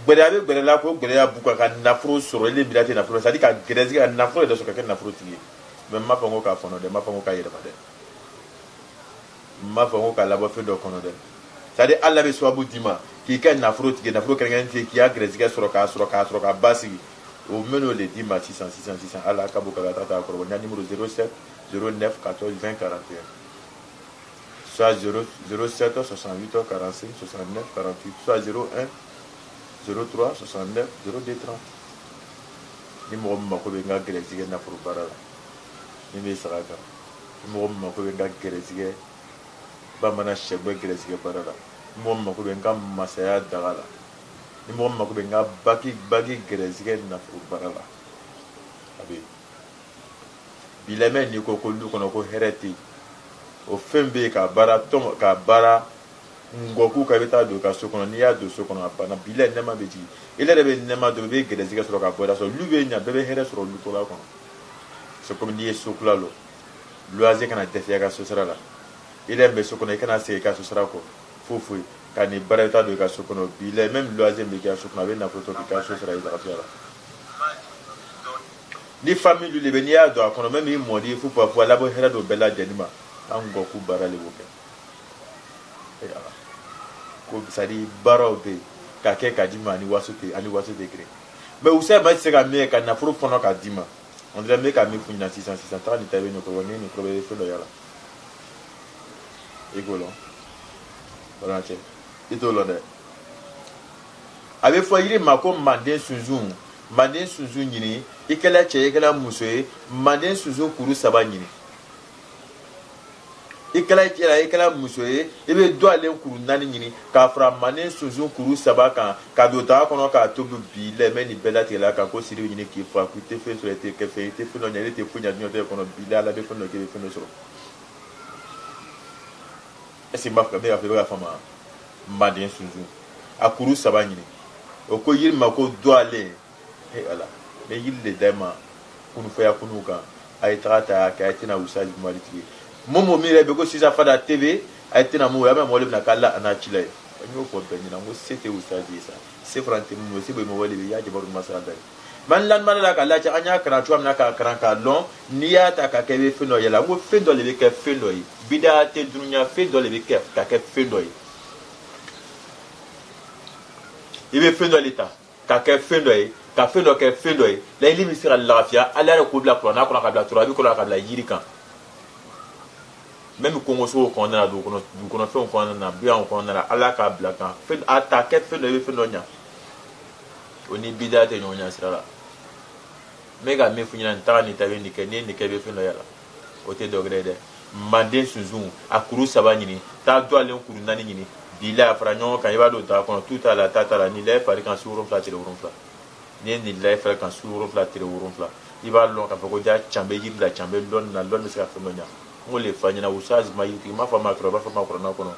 Gɛlɛya bɛ gɛlɛya la, ko gɛlɛya b'u kan ka nafolo sɔrɔ. Ile miiriya tɛ nafolo, c'est à dire ka gɛrɛsɛgɛ ka nafolo yɛrɛ sɔrɔ ka kɛ nafolotigi ye. Mais n m'a fɔ n ko k'a fɔnɔ dɛ, n m'a fɔ n ko k'a yɛlɛma dɛ, n m'a fɔ n ko k'a labɔ fɛn dɔ kɔnɔ dɛ. C'est à dire Ala bɛ sababu d'i ma k'i kɛ nafolotigi ye, nafolo kɛrɛnkɛrɛn tɛ k'i ya gɛrɛsɛgɛ sɔrɔ, k'a sɔrɔ, k'a sɔrɔ, k'a basigi. O minnu de d'i ma sisan sisan sisan, Ala ka bon ka taa kɔrɔbɔ. N ya numéro 07 09 14 20 41, soit 0 07 68 45 69 48, soit 01 03 69 02 30. Ni mɔgɔ min mako bɛ n ka gɛrɛsɛgɛ nafolo baara la, min bɛ saga kan, ni mɔgɔ min mako bɛ n ka gɛrɛsɛgɛ bamanan sɛgbɛ gɛrɛsɛgɛ baara la, ni mɔgɔ min mako bɛ n ka masaya daga la, ni mɔgɔ min mako bɛ n ka baki baki gɛrɛsɛgɛ nafolo baara la, a bɛ yen. Bi lamɛn, n'i ko ko lu kɔnɔ ko hɛrɛ tɛ yen, o fɛn bɛ yen ka baara tɔn ka baara ngɔku kan. I bɛ taa don i ka so kɔnɔ, n'i y'a don so kɔnɔ, a banna. Bi la, nɛɛma bɛ jigin i yɛrɛ bɛ nɛɛma dɔn, i bɛ gɛrɛsɛgɛ sɔrɔ ka bɔ i la sɔrɔ lu bɛ ɲa, bɛɛ bɛ hɛrɛ sɔrɔ lu tɔla kɔnɔ. C'est comme n'i ye so kura lɔ, luwanse kana dɛsɛ i ka so sara la. I yɛrɛ bɛ so kɔnɔ, i kana segin i ka so sara kɔ foyi foyi ka nin baara. I bɛ taa don i ka so kɔnɔ, bi la, même luwanse bɛ k'i ka so kɔnɔ, a bɛ nafolo tɔ k'i ka so sara i lafiya la. Ni famille lu de bɛ, n'i y'a don a kɔnɔ, même i mɔdi fo fo, Ala bɛ hɛrɛ don bɛɛ lajɛlen ma. An ngɔku baara de b'o kɛ. Ee Ala ko, c'est à dire baaraw bɛ yen ka kɛ ka d'i ma, ani waso tɛ, ani waso tɛ kelen. Mais usa ma tɛ se ka min kɛ ka nafolo fɔnɔ k'a d'i ma, on dirait n bɛ ka min f'u ɲɛna sisan sisan. Taga nin ta, i bɛ nin kɔrɔ, ni nin kɔrɔ bɛ fɛn dɔ yala, i k'o lɔn. Balima cɛ, i t'o lɔn dɛ. A bɛ fɔ yiri ma ko manden sunsun. Manden sunsun ɲini, i kɛla cɛ ye, i kɛla muso ye, manden sunsun kuru saba ɲini. I kɛla cɛ la, i kɛla muso ye, i bɛ dɔ ale kuru naani ɲini k'a fara manden sunsun kuru saba kan ka don daga kɔnɔ k'a tobi. Bi la, mɛ nin bɛɛ latigɛla kan ko siri bɛ ɲini k'i faga, ko i tɛ fɛn sɔrɔ, i tɛ kɛ fɛn, i tɛ fɛn dɔ ɲɛ, i tɛ foyi ɲɛ diɲɛ kɔnɔ. Bi la, Ala bɛ fɛn dɔ kɛ, i bɛ fɛn dɔ sɔrɔ. Est ce que n b'a fɔ, n bɛ ka fɔ, i bɛ ka faamu? Manden sunsun a kuru saba ɲini, o ko yiri ma ko dɔ ale. E Ala, n bɛ yiri de d'a ma kunufɛya kunu kan. A ye taga ta kɛ, a ye tɛna wusa maritigi mun mun min yɛrɛ bɛ ko sisan fada TV, a ye tɛna mun a bɛ mɔgɔ de bɛna k'ala a n'a cila ye. N y'o fɔ bɛɛ ɲɛna, n ko se tɛ wusa ye sa, se fana tɛ mun ye, se bɛ mɔgɔ de bɛ i y'a jabaru masala da ye. Mɛ n lamɛnna la ka lajɛ, an y'a kalan cogoya min na, k'a kalan k'a lɔn, n'i y'a ta ka kɛ, i bɛ fɛn dɔ yɛlɛ. N ko fɛn dɔ de bɛ kɛ fɛn dɔ ye, bida tɛ dunuya, fɛn dɔ de bɛ kɛ ka kɛ fɛn dɔ ye. I bɛ fɛn dɔ de ta ka kɛ fɛn dɔ ye, ka fɛn dɔ kɛ fɛn dɔ ye, laɲini bɛ se ka lafiya. Ala yɛrɛ k'o bila kuranɛ kɔnɔ, ka bila turabi kɔnɔ, ka bila yiri kan, même kongosogo kɔnɔna na, dugu kɔnɔ, dugu kɔnɔfɛnw kɔnɔna na, biyanw kɔnɔna na, Ala k'a bila kan fɛn a ta kɛ fɛn dɔ ye, i bɛ fɛn dɔ ɲa. O ni bida tɛ ɲɔgɔn ɲɛ sira la. N bɛ ka min f'i ɲɛna, nin taga nin ta, i bɛ nin kɛ, n'i ye nin kɛ, i bɛ fɛn dɔ y'a la. O tɛ dɔ wɛrɛ ye dɛ. Manden sunsun a kuru saba ɲini, taa dɔ ale kuru naani ɲini, bi la, a fara ɲɔgɔn kan, i b'a don daga kɔnɔ, tu t'a la, ta t'a la. Nin la i fari kan su 7 tile 7. N'i ye nin la i fari kan su 7 tile 7, i b'a lɔn k'a fɔ ko ja can bɛ yiri la, can bɛ lɔnni na, lɔnni bɛ se ka fɛn dɔ ɲa. N ko le fa ɲɛna wusa ma yiritigi m'a fɔ ma kɔrɔ, i b'a fɔ ma kɔrɔna kɔnɔ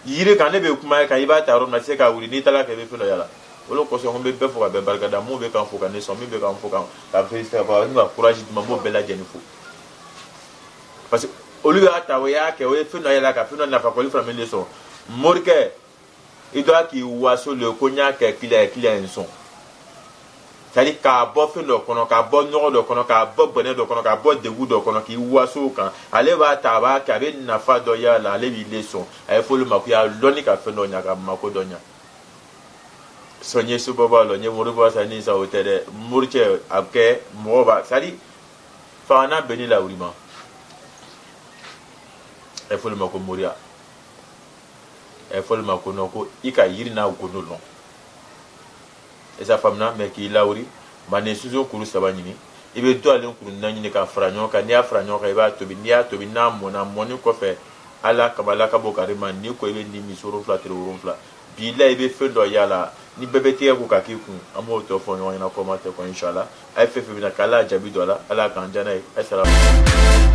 yiri kan. Ne bɛ kuma ye kan, i b'a ta yɔrɔ min na, i tɛ se k'a wuli. N'i taara kɛ, i bɛ fɛn dɔ y'a la. O de kosɔn n bɛ bɛɛ fo ka bɛɛ barika da. Mun bɛ k'an fo ka ne sɔn, min bɛ k'an fo ka féliciter, ka ka courage di ma, n b'o bɛɛ lajɛlen fo, parce que olu y'a ta, o y'a kɛ, o ye fɛn dɔ yɛlɛ ka fɛn dɔ nafa kɔ, olu fana bɛ ne sɔn. Morikɛ, i dɔ k'i waso le ko n y'a kɛ client ye, client ye n sɔn. C'est à dire k'a bɔ fɛn dɔ kɔnɔ, k'a bɔ nɔgɔ dɔ kɔnɔ, k'a bɔ bɔnɛ dɔ kɔnɔ, k'a bɔ degun dɔ kɔnɔ, k'i waso o kan. Ale b'a ta, a b'a kɛ, a bɛ nafa dɔ y'a la, ale b'i le sɔn. A ye fɔ olu ma ko y'a lɔnni ka fɛn dɔ ɲa, ka mako dɔ ɲa. Sɔn ye sobaba lɔ n ye moriba sa ni sa, o tɛ dɛ. Moricɛ a bɛ kɛ mɔgɔ b'a, c'est à dire fanga n'a bɛn ni lawuli ma, a ye fɔ olu ma ko moriya. A ye fɔ olu ma ko non, ko i ka yiri n'a gondo lɔn. Esa faamuna? Mɛ k'i lawuri, manden sunsun kuru saba ɲini, i bɛ dɔ ale kuru naani ɲini k'a fara ɲɔgɔn kan. N'i y'a fara ɲɔgɔn kan, i b'a tobi. N'i y'a tobi, n'a mɔnna, mɔni kɔfɛ, Ala kama, Ala ka bɔ kari ma n'i ko i bɛ nin min 7 tile 7, bi la, i bɛ fɛn dɔ y'a la. Ni bɛɛ bɛ tigɛ ko ka k'i kun, an b'o tɔ fɔ ɲɔgɔn ɲɛna kɔma tɛ kɔ. Inshallah, a ye fɛn fɛn bɛna k'Ala jaabi don a la, Ala k'an diya n'a ye. A ye sara.